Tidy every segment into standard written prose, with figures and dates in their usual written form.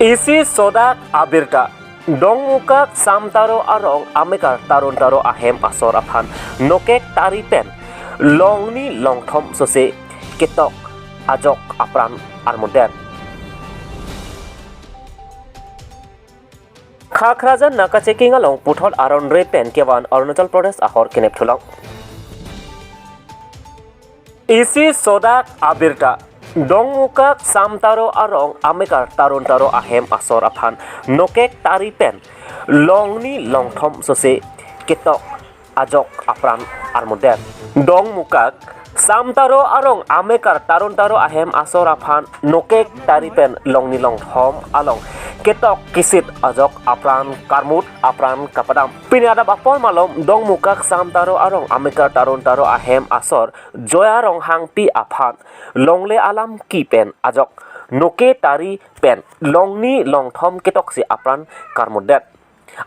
Isi sodak abirta dongmukak samtaro arong amekar tarun taro ahem asor aphan nokek taripen longni longthom sose ketok ajok apran armoden Khakhrajan naka checking along puthol aron repen kewan Arunachal Pradesh ahor kenep thulong Isi sodak abirta dongmukak samtaro arong amekar tarun taro ahem asor aphan nokek taripen longni longthom sose ketok ajok apran armoden dongmukak samtaro arong amekar tarun taro ahem asor aphan nokek taripen longni longthom along ketok kisit ajok apran karmut apran kapadam pinadap apor malom dongmukak samtaro arong amekar tarun taro ahem asor joya ronghang pi aphan longle alam ki pen ajok noke tari pen longni longthom ketok si apran karmut det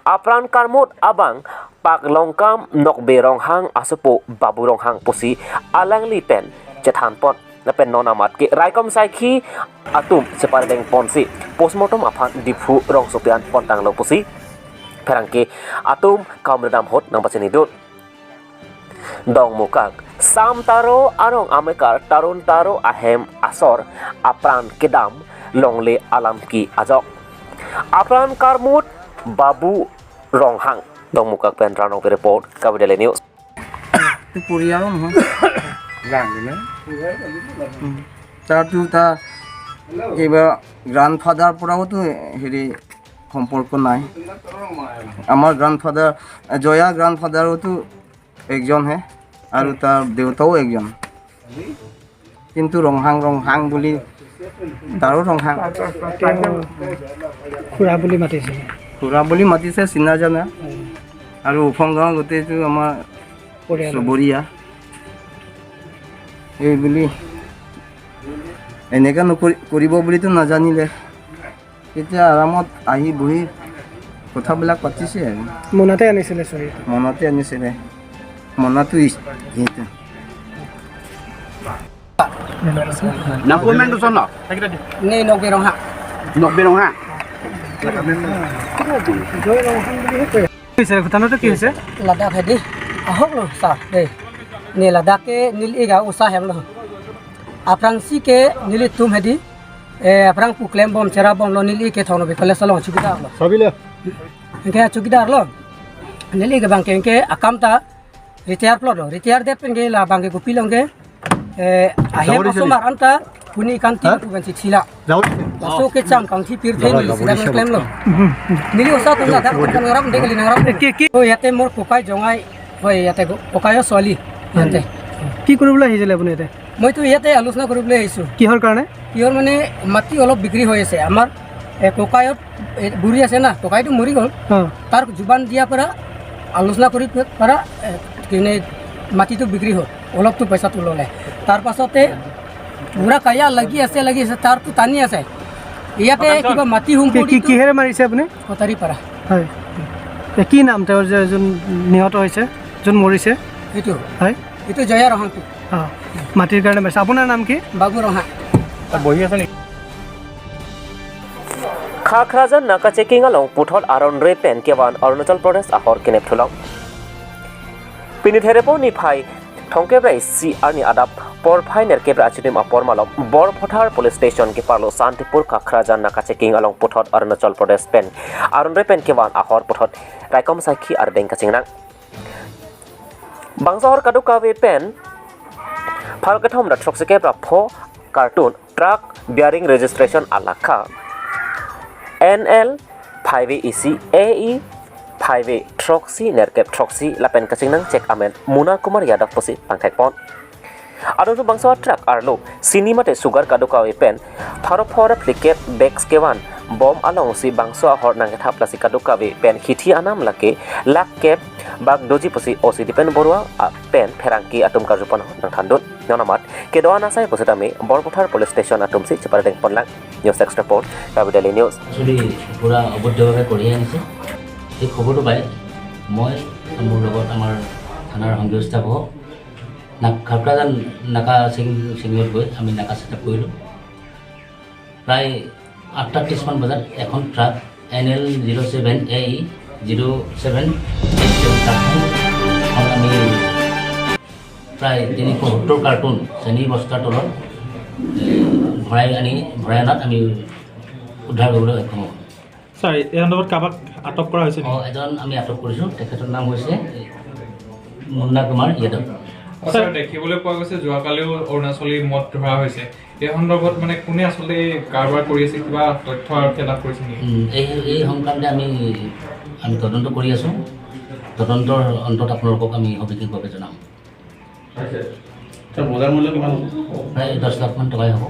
apran karmut abang pak longkam nokbe ronghang asupo babu ronghang pusi alangli pen chethan pot na pen nonamat ke raikom saikhi atum separadeng ponsi postmortem aphan diphu rong sopian pontang lo pusi pherangke atum kamredam hot nang bacheni dut dongmukak samtaro arong amekar tarun taro ahem asor apran kedam longle alam ki ajok apran karmut babu ronghang dongmukak pen rano report Kabi Daily News পৰিয়ালো নহয় তাৰতো তাৰ কিবা গ্ৰাণ্ডফাদাৰ পৰাওতো হেৰি সম্পৰ্ক নাই। আমাৰ গ্ৰাণ্ডফাদাৰ জয়া গ্ৰাণ্ডফাদাৰোতো একজনহে আৰু তাৰ দেউতাও একজন, কিন্তু ৰংহাং ৰংহাং বুলি তাৰো ৰংহাং খুৰা বুলি মাতিছে, খুৰা বুলি মাতিছে চিনা জানা। আৰু ওফং গাঁও গোটেইটো আমাৰ চুবুৰীয়া। এই বুলি এনেকৈ নকৰি কৰিব বুলিতো নাজানিলে, তেতিয়া আৰামত আহি বহি কথাবিলাক পাতিছে আৰু। মোনাতে আনিছিলে চুৰিটো? মোনাতে আনিছিলে, মোনাটো সেইটো। ঘটনাটো কি হৈছে? লাডাখ হেদি আহক লো ছাৰ দেই নে লাডাখে নীল ইগা উষা হেম লো আফ্ৰাংচি কে নীলি তুম হেদি এ আফ্ৰাং পুকলেম বম চেৰা বম লো নীল ইকে থনো বিকলে চলং চুকিদাৰ লো এনকে চুকিদাৰ লো নীল ইকে বাংকে এনকে আকামতা ৰিটায়াৰ প্লট ৰিটায়াৰ দে পেনগে লা বাংকে গুপি লংগে এ আহে অসমাৰ আন্তা পুনি কান্তি কুবেনচি থিলা লাসো কে চাম কাংথি পিৰ the নীল সিদা ক্লেম লো নীলি উষা তুম লাডাখ নৰাম দেগলি নৰাম কি ইয়াতে মোৰ ককাই জঙাই হয়, ইয়াতে ককায়ৰ ছোৱালী ইয়াতে। কি কৰিবলৈ আহিছিলে আপুনি ইয়াতে? মইতো ইয়াতে আলোচনা কৰিবলৈ আহিছোঁ। কিহৰ কাৰণে? কিহৰ মানে মাটি অলপ বিক্ৰী হৈ আছে আমাৰ। ককায়ত বুঢ়ী আছে না, ককাইটো মৰি গ'ল, তাৰ যোগান দিয়াৰ পৰা আলোচনা কৰি পৰা কিনে মাটিটো বিক্ৰী হ'ল, অলপতো পইচাটো ল'লে। তাৰপাছতে বুঢ়া কায়া লাগি আছে লাগি আছে, তাৰটো টানি আছে ইয়াতে কিবা মাটি কি কিহেৰে মাৰিছে আপুনি? কটাৰী পাৰা। হয়, কি নাম তেওঁৰ যে যোন নিহত হৈছে, যোন মৰিছে? এইটো হয়, এইটো জয়া ৰহাংটো। অঁ, মাটিৰ কাৰণে মাৰিছে। আপোনাৰ নাম কি? বাবু ৰহা। বহি আছে নেকি? Khakhrajan naka checking along puthol aron repen kewan Arunachal Pradesh ahor kenep thulong pinithere ni phai thongkebrai si arni adap por phainer kebra achidim apor malom Borpathar police station ke parlo Santipur Khakhrajan naka checking along puthot Arunachal Pradesh pen aron repen kewan ahor puthot raikom sakhi ar deng kachingnang bangsahor kadukawe pen phalkathom da thokse kebra pho cartoon truck bearing registration alakha NL 5EC AE 5A Troxy Nerkep Troxy Lapen Kachingnang check amen Muna Kumar Yadav posi pangthek pon Ado bangsa truck arlo sinimate sugar kadukawe pen pharo phora fliket bags kewan bom along si bangsa hor nang thap lasi kadukawe pen khithi anam lake lak kep bag doji posi OC Dipen Barua pen pherangki atum karjupan nang thandut nonamat kedoana sai posi Borpathar police station atum si cheparadeng ponlang news extra report Kabi Daily News. চুৰি পূৰা অবৈধভাৱে কঢ়িয়াই আনিছে। এই খবৰটো পাই মই মোৰ লগত আমাৰ থানাৰ সংযোগ ষ্টাফসহ খাকৰাজান নাকা চেকিঙত গৈ আমি নাকা চেকআপ কৰিলোঁ। প্ৰায় 8:30মান বজাত এখন truck NL 07 AE 0787 ট্ৰাকখন আমি প্ৰায় 370 কাৰ্টুন চেনী বস্তাৰ তলত ভৰাই অনাত আমি উদ্ধাৰ কৰিবলৈ সক্ষম হ'লোঁ। ছাৰ, এই সন্দৰ্ভত কাৰোবাক আটক কৰা হৈছে নেকি? অঁ, এজন আমি আটক কৰিছোঁ। তেখেতৰ নাম হৈছে মুন্না কুমাৰ যাদৱ। ছাৰ, দেখিবলৈ পোৱা গৈছে যোৱাকালিও অৰুণাচলী মদ ধৰা হৈছে। এই সন্দৰ্ভত মানে কোনে আচলতে এই কাৰবাৰ কৰি আছে, কিবা তথ্য আৰক্ষীয়ে লাভ কৰিছে নেকি? এই সংক্ৰান্তে আমি আমি তদন্ত কৰি আছোঁ। তদন্তৰ অন্তত আপোনালোকক আমি সবিশেষভাৱে জনাম। বজাৰ মূল্য কিমান হ'ব? প্ৰায় 10 লাখমান টকাই হ'ব।